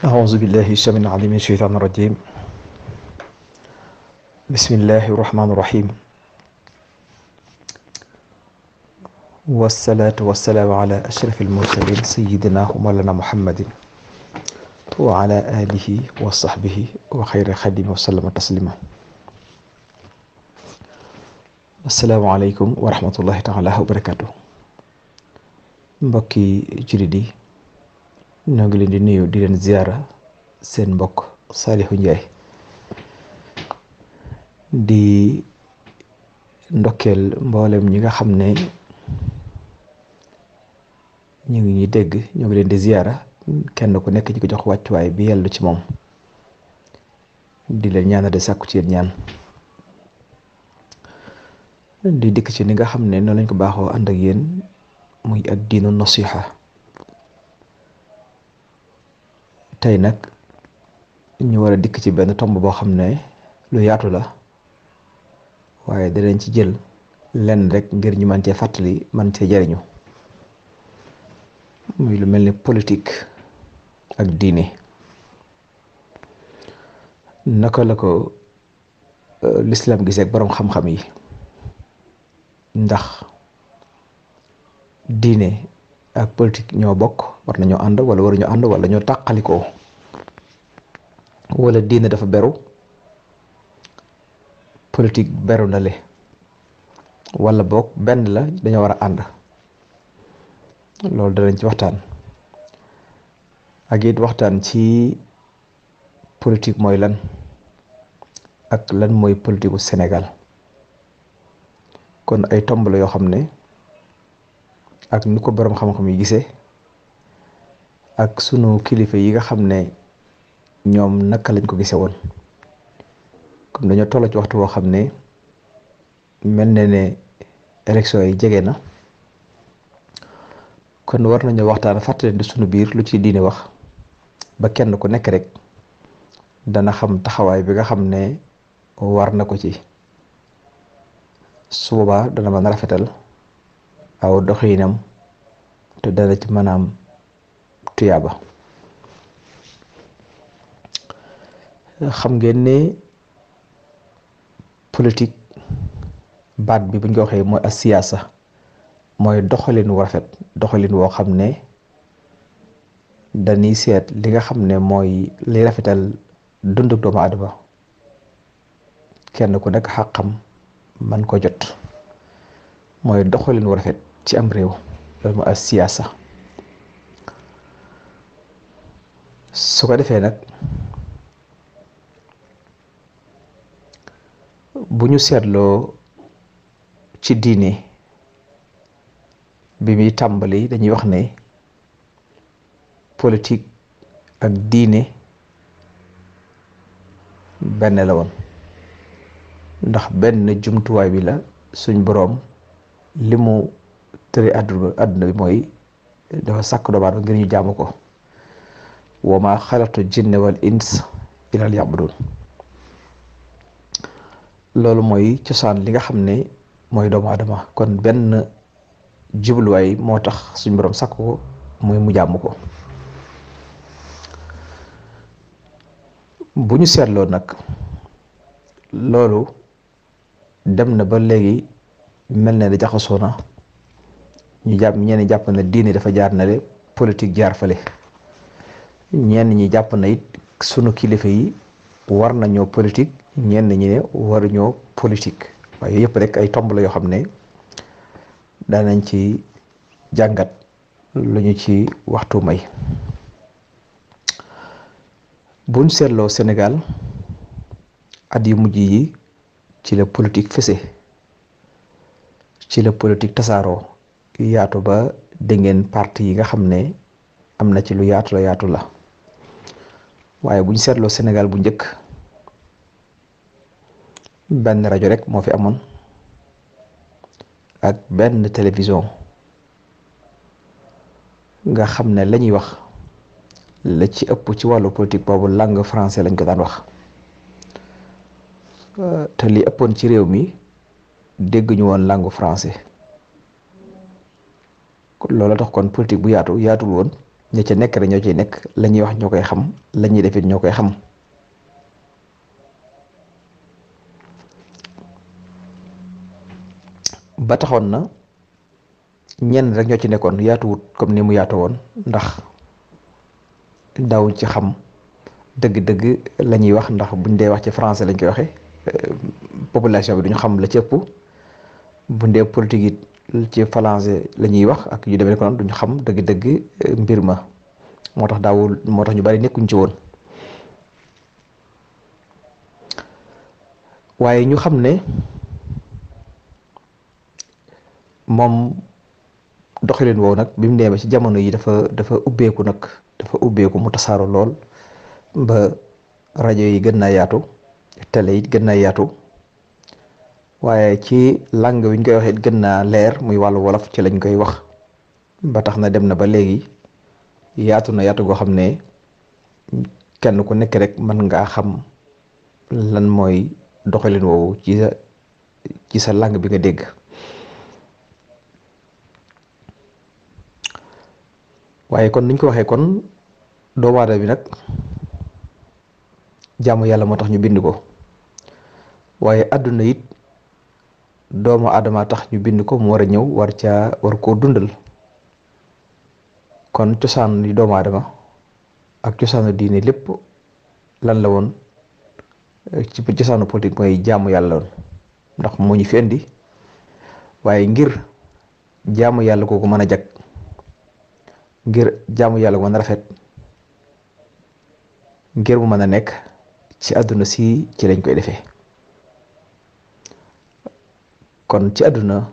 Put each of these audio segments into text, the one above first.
أعوذ بالله السميع العليم من الشيطان الرجيم. بسم الله الرحمن الرحيم، والصلاة والسلام على أشرف المرسلين سيدنا ومولانا محمد وعلى آله وصحبه وخير خادم وسلم تسليما. السلام عليكم ورحمة الله تعالى وبركاته. mbokki jullit yi ñoo ngi leen di nuyu di leen ziyaara seen mbokk Saliou Ndiaye di ndokkeel mboolem ñi nga xam ne ñu ngi ñuy dégg ñoo ngi leen di ziyaara kenn ku nekk ci ko jox wàccuwaay bi yellu ci moom di leen ñaanal di sàkku ci yéen ñaan di dikk ci ni nga xam ne noonu lañ ko baaxoo ànd ak yéen muy ad diinu nasiha. tey nag ñu war a dikk ci benn tomb boo xam ne lu yaatu la waaye danañ ci jël lenn rek ngir ñu mën cee fàttali mën cee jariñu muy lu mel ni politique ak diine. naka la ko lislaam gisee ak boroom xam-xam yi, ndax diine ak politique ñoo bokk, war nañoo ànd wala waruñu ànd, wala ñoo tàqalikoo, wala diine dafa beru politique beru na le, wala boog benn la dañoo war a ànd. loolu danañ ci waxtaan ak it waxtaan ci politique mooy lan ak lan mooy politique u Sénégal. kon ay tomb la yoo xam ne ak nu ko boroom xam-xam yi gisee ak sunu kilifa yi nga xam ne ñoom naka lañ ko gisee woon. comme dañoo toll ci waxtu woo xam ne mel na ne élection yi jege na, kon war nañoo waxtaan fàttalante sunu biir lu ci diine wax ba kenn ku nekk rek dana xam taxawaay bi nga xam ne war na ko ci. su boobaa dana mën a rafetal aw doxinam te dana ci mën a am tuyaaba. xam ngeen ne politique baat bi buñ ko waxee mooy as siyaasa, mooy doxalin wu rafet, doxalin woo xam ne dañuy seet li nga xam ne mooy li rafetal dunduk doomu aadama, kenn ku nekk xàqam man ko jot, mooy doxalin wu rafet ci am réew. loolu mooy as siyaasa. su ko defee nag bu ñu seetloo ci diine bi muy tàmbali dañuy wax ne politique ak diine benn la woon, ndax benn jumtuwaay bi la suñ boroom li mu tëre àdduna bi mooy dafa sàkk doomu aadama ngir ñu jaamu ko. wa ma xalaqtu jinne wal ins illa liya'budun. loolu mooy cosaan li nga xam ne mooy doomu aadama. kon benn jubluwaay moo tax suñ boroom sàkk ko muy mu jaamu ko. bu ñu seetloo nag loolu dem na ba léegi mel na ne jaxasoo na. ñu jàpp ñenn jàpp na diine dafa jaar na le, politique jaar fale. ñenn ñi jàpp na it sunu kilifa yi war nañoo politique, ñenn ñi ne waruñoo politique. waaye yëpp rek ay tomb la yoo xam ne daanañ ci jàngat lu ñu ci waxtu may. buñ seetloo Sénégal at yu mujj yi ci la politique fese, ci la politique tasaaroo yaatu ba dégg ngeen parti yi nga xam ne am na ci lu yaatu la. waaye buñ seetloo Sénégal bu njëkk benn rajo rek moo fi amoon ak benn télévision nga xam ne la ñuy wax la ci ëpp ci wàllu politique boobu langue français lañ ko daan wax. te li ëppoon ci réew mi dégguñu woon langue français. loolu tax kon politique bu yaatuwul woon ña ca nekk rek ñoo ciy nekk la ñuy wax ñoo koy xam la ñuy def it ñoo koy xam. ba taxoon na ñenn rek ñoo ci nekkoon yaatuwut comme ni mu yaatu woon ndax daawuñ ci xam dëgg-dëgg la ñuy wax ndax buñ dee wax ci français lañ koy waxe population bi duñu xam la ci ëpp buñ dee politique yi ci français la ñuy wax ak yu demee ko noonu duñu xam dëgg-dëgg mbir ma moo tax ñu bari nekkuñ ci woon waaye ñu xam ne moom doxalin woowu nag bi mu demee ci jamono yi dafa ubbeeku nag dafa ubbeeku mu tasaaro lool ba rajo yi gën naa yaatu télé yi gën naa yaatu waaye ci langue wi ñu koy waxee gën naa leer muy wàllu wolof ci lañ koy wax ba tax na dem na ba léegi yaatu na yaatu goo xam ne kenn ku nekk rek mën ngaa xam lan mooy doxalin woowu ci sa langue bi nga dégg. waaye kon niñ ko waxee kon doomu aadama bi nag jaamu yàlla moo tax ñu bind ko waaye àdduna it doomu aadama tax ñu bind ko mu war a ñëw war koo dundal kon cosaan yi doomu aadama ak cosaanu diine lépp lan la woon ci cosaanu politique mooy jaamu yàlla woon ndax moo ñu fi indi waaye ngir jaamu yàlla kooku mën a jag ngir jaamu yàlla gu mën a rafet ngir mu mën a nekk ci àdduna si ci lañ koy defee kon ci àdduna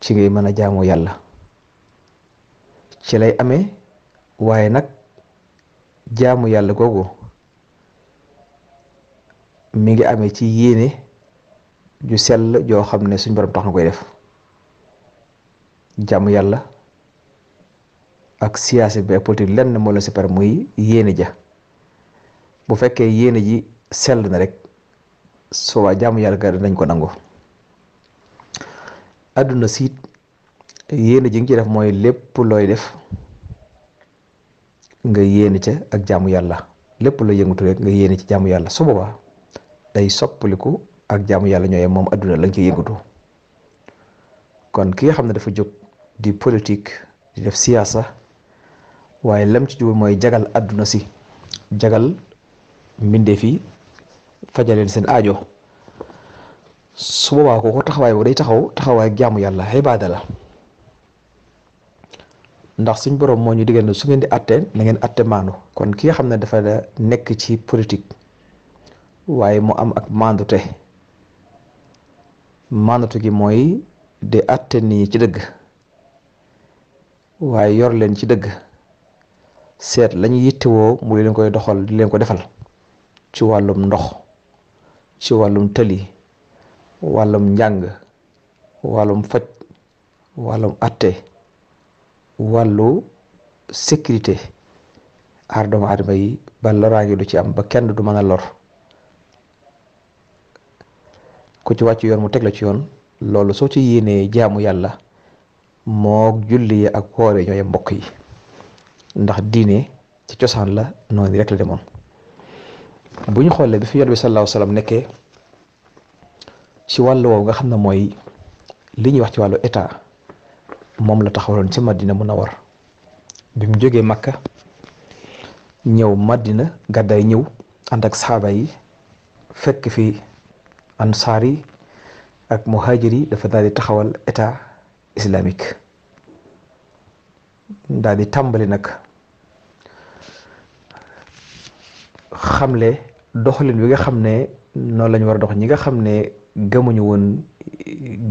ci ngay mën a jaamu yàlla ci lay amee waaye nag jaamu yàlla googu mi ngi amee ci yéene ju sell joo xam ne suñ borom tax na koy def jaamu yàlla ak siyaasa bi ak politique lenn moo la séparé muy yéene ja bu fekkee yéene ji sell na rek soo jaamu yàlla ga dañ ko nangu àdduna siit yéene ji nga ci def mooy lépp looy def nga yéene ca ak jaamu yàlla lépp looy yëngatu rek nga yéene ci jaamu yàlla su boobaa day soppaliku ak jaamu yàlla ñooy moom àdduna lañ ci yëngatu kon ki nga xam ne dafa jóg di politique di def siyaasa waaye lam ci jubal mooy jagal àdduna si jagal mbindeef yi fajaleen seen aajo su boobaa kooku taxawaay boobu day taxawaay jaamu yàlla ibaada la ndax suñ borom moo ñu digal ne su ngeen di atte na ngeen atte maandu kon ki nga xam ne dafa nekk ci politique waaye mu am ak maandute gi mooy di atte nii ci dëgg waaye yor leen ci dëgg seet lañu yittewoo mu leen koy doxal di leen ko defal ci wàllum ndox ci wàllum tëli wàllum njàng wàllum faj wàllum atte wàllu sécurité aar doomu aadama yi ba loraange du ci am ba kenn du mën a lor ku ci wàcc yoon mu teg la ci yoon loolu soo ci yéenee jaamu yàlla moo julli ak woore ñooy mbokk yi ndax diine ci cosaan la noonu rek la demoon bu ñu xoolee bi fi Yonent bi sallallahu alayhi wa sallam nekkee ci wàllu woowu nga xam ne mooy li ñuy wax ci wàllu état moom la taxawaloon ci Madina Munawwar bi mu jógee Makka ñëw Madina gàddaay ñëw ànd ak saxaaba yi fekk fi ansaar yi ak muhaajir yi dafa daal di taxawal état islamique daal di tàmbali nag xamle doxalin wi nga xam ne noonu la ñu war a dox ñi nga xam ne gëmuñu woon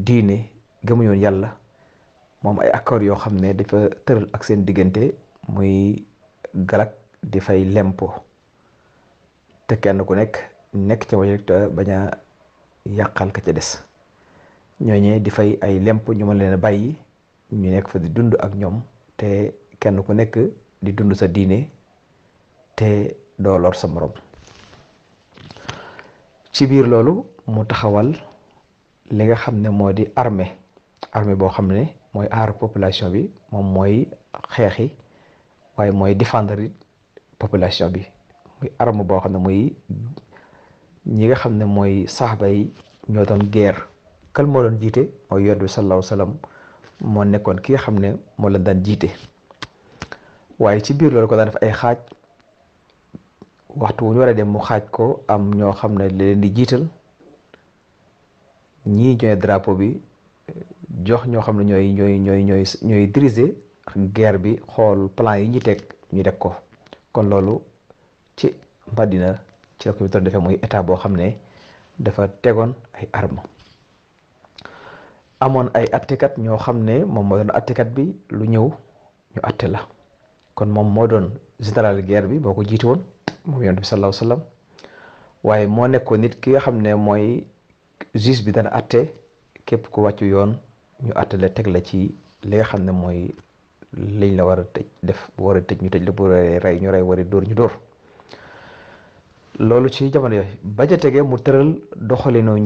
diine gëmuñu woon yàlla moom ay accord yoo xam ne dafa tëral ak seen diggante muy galak di fay lempo te kenn ku nekk ca wañ rek te bañ a yàqal ka ca des ñooñee di fay ay lempo ñu mën leen a bàyyi ñu nekk fa di dund ak ñoom te kenn ku nekk di dund sa diine te doo lor sa morom ci biir loolu mu taxawal li nga xam ne moo di armée boo xam ne mooy aar population bi moom mooy xeexi waaye mooy défendre population bi muy arme boo xam ne muy ñi nga xam ne mooy saxaba yi ñoo doon guerre. kal moo doon jiite mooy yonent bi sallallahu alayhi wasallam moo nekkoon ki nga xam ne moo leen daan jiite waaye ci biir loolu ko daan def ay xaaj waxtu wu ñu war a dem mu xaaj ko am ñoo xam ne leen di jiital ñii ñooy drapeau bi jox ñoo xam ne ñooy diriger guerre bi xool plan yi ñu teg ñu deg ko kon loolu ci Madina ci la ko doon defee muy état boo xam ne dafa tegoon ay armes amoon ay attekat ñoo xam ne moom moo doon attekat bi lu ñëw ñu atte la kon moom moo doon général guerre bi boo ko jiite woon moom yonent bi sallallahu alayhi wasallam waaye moo nekkoon nit ki nga xam ne mooy juge bi dana atte képp ku wàccu yoon ñu atte la teg la ci li nga xam ne mooy liñ la war a tëj def bu war a tëj ñu tëj la bu rey ñu rey war a dóor ñu dóor loolu ci jamono yooyu ba ca tege mu tëral doxalinu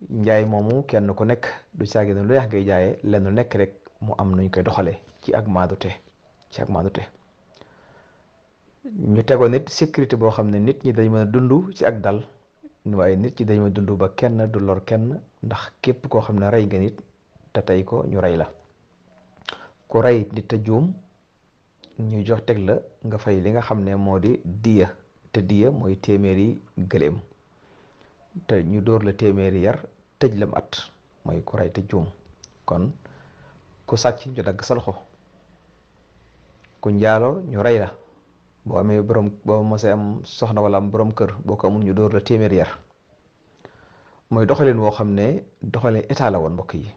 njaay moomu kenn ku nekk du caagi ne lu neex ngay jaayee lenn nekk rek mu am nuñ koy doxalee ci ak maandute ñu tegoon nit sécurité boo xam ne nit ñi dañ mën a dund ci ak dal waaye nit ñi dañ mën a dund ba kenn du lor kenn ndax képp koo xam ne rey nga nit te tey ko ñu rey la ku rey nit te juum ñu jox teg la nga fay li nga xam ne moo di diya te diya mooy téeméeri gëléem te ñu dóor la téeméeri yar tëj lam at mooy ku rey te juum kon ku sàcc ñu dagg sa loxo ku njaalo ñu rey la boo amee boo mosee am soxna wala am borom kër boo ko amul ñu dóor la téeméeri yar mooy doxalin woo xam ne doxalin état la woon mbokk yi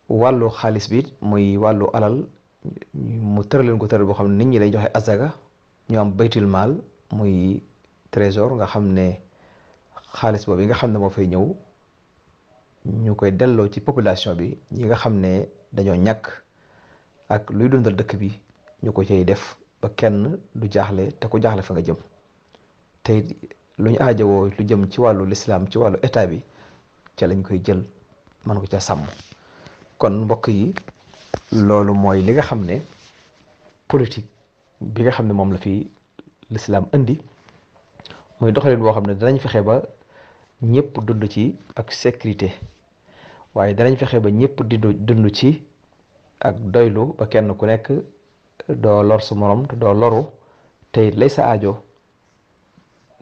wàllu xaalis bi muy wàllu alal mu tëraleen ko tëral boo xam ne nit ñi lay joxe azaga ñu am baytul maal muy trésor nga xam ne xaalis boobu yi nga xam ne moo fay ñëw ñu koy delloo ci population bi ñi nga xam ne dañoo ñàkk ak luy dundal dëkk bi ñu ko cay def ba kenn du jaaxle te ku jaaxle fa nga jëm te lu ñu aajowoo lu jëm ci wàllu lislaam ci wàllu état bi ca lañ koy jël mën ko ca sàmm kon mbokk yi loolu mooy li nga xam ne politique bi nga xam ne moom la fi lislaam indi muy doxalin boo xam ne danañ fexe ba ñëpp dund ci ak sécurité waaye danañ fexe ba ñëpp di dund ci ak doylu ba kenn ku nekk doo lor su morom te doo loru te lay sa aajo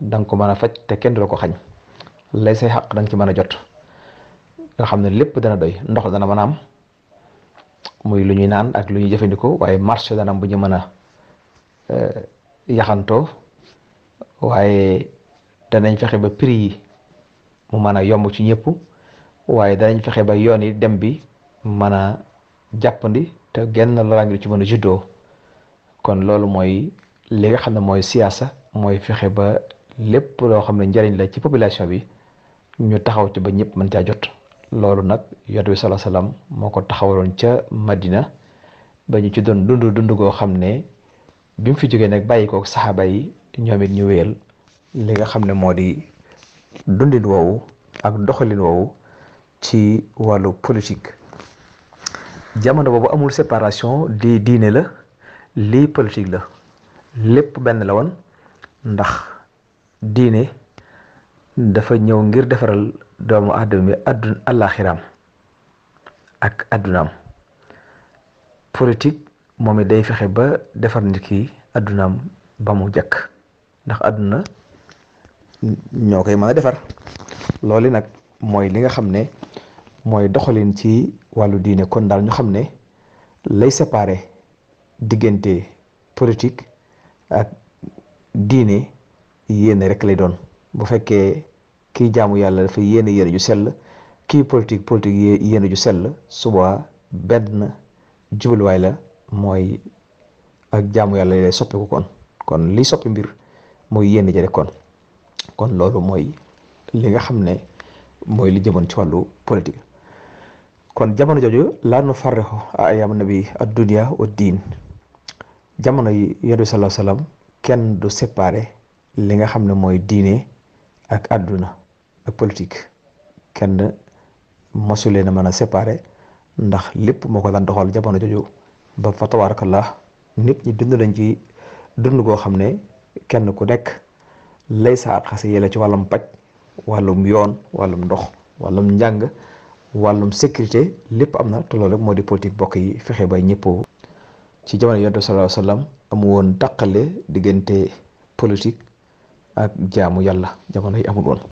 danga ko mën a faj te kenn du la ko xañ lay say xaq danga ci mën a jot nga xam ne lépp dana doy ndox dana mën a am muy lu ñuy naan ak lu ñuy jëfandikoo waaye marché dana am bu ñu mën a yaxantoo waaye danañ fexe ba prix yi mu mën a yomb ci ñëpp waaye danañ fexe ba yoon yi dem bi mën a jàppandi te genn loraange ci mën a juddoo kon loolu mooy li nga xam ne mooy siyaasa mooy fexe ba lépp loo xam ne njariñ la ci population bi ñu taxaw ci ba ñëpp mën caa jot loolu nag yonent bi sallallahu alayhi wasallam moo ko taxawaloon ca Madina ba ñu ci doon dund goo xam ne bi mu fi jógee nag bàyyi ko saxaaba yi ñoom it ñu wéyal li nga xam ne moo di dundin woowu ak doxalin woowu ci wàllu politique jamono boobu amul séparation di diine la lii politique la lépp benn la woon ndax diine dafa ñëw ngir defaral doomu aadama bi àllaaxiraam ak addunaam politique moom it day fexe ba defar nit ki addunaam ba mu jëkk ndax adduna ñoo koy mën a defar loolu nag mooy li nga xam ne mooy doxalin ci wàllu diine kon daal ñu xam ne lay séparé diggante politique ak diine yéene rek lay doon bu fekkee kii jaamu yàlla dafa yéene yéene ju sell kii politique yéene ju sell suba benn jubluwaay la mooy ak jaamu yàlla lay soppeeku kon li soppi mbir mooy yéene ja rek kon loolu mooy li nga xam ne mooy li jëmoon ci wàllu politique kon jamono jooju laa nu farrixu ayam nabi ad-dunya wa diin jamono yi yonent bi sallallahu alayhi wasallam kenn du séparé li nga xam ne mooy diine ak àdduna ak politique kenn mosulee na mën a séparé ndax lépp moo ko daan doxal jamono jooju ba fa tabarakallah nit ñi dund nañ ci dund goo xam ne kenn ku nekk lay sa at xase yéla ci wàllum paj, wàllum yoon, wàllum ndox, wàllum njàng, wàllum sécurité lépp am na te loolu rek moo di politique bokk yi fexe ba ñëpp ci jamono yonent bi sallallahu alayhi wasallam amu woon taqale diggante politique ak jaamu yàlla jamono yi amul woon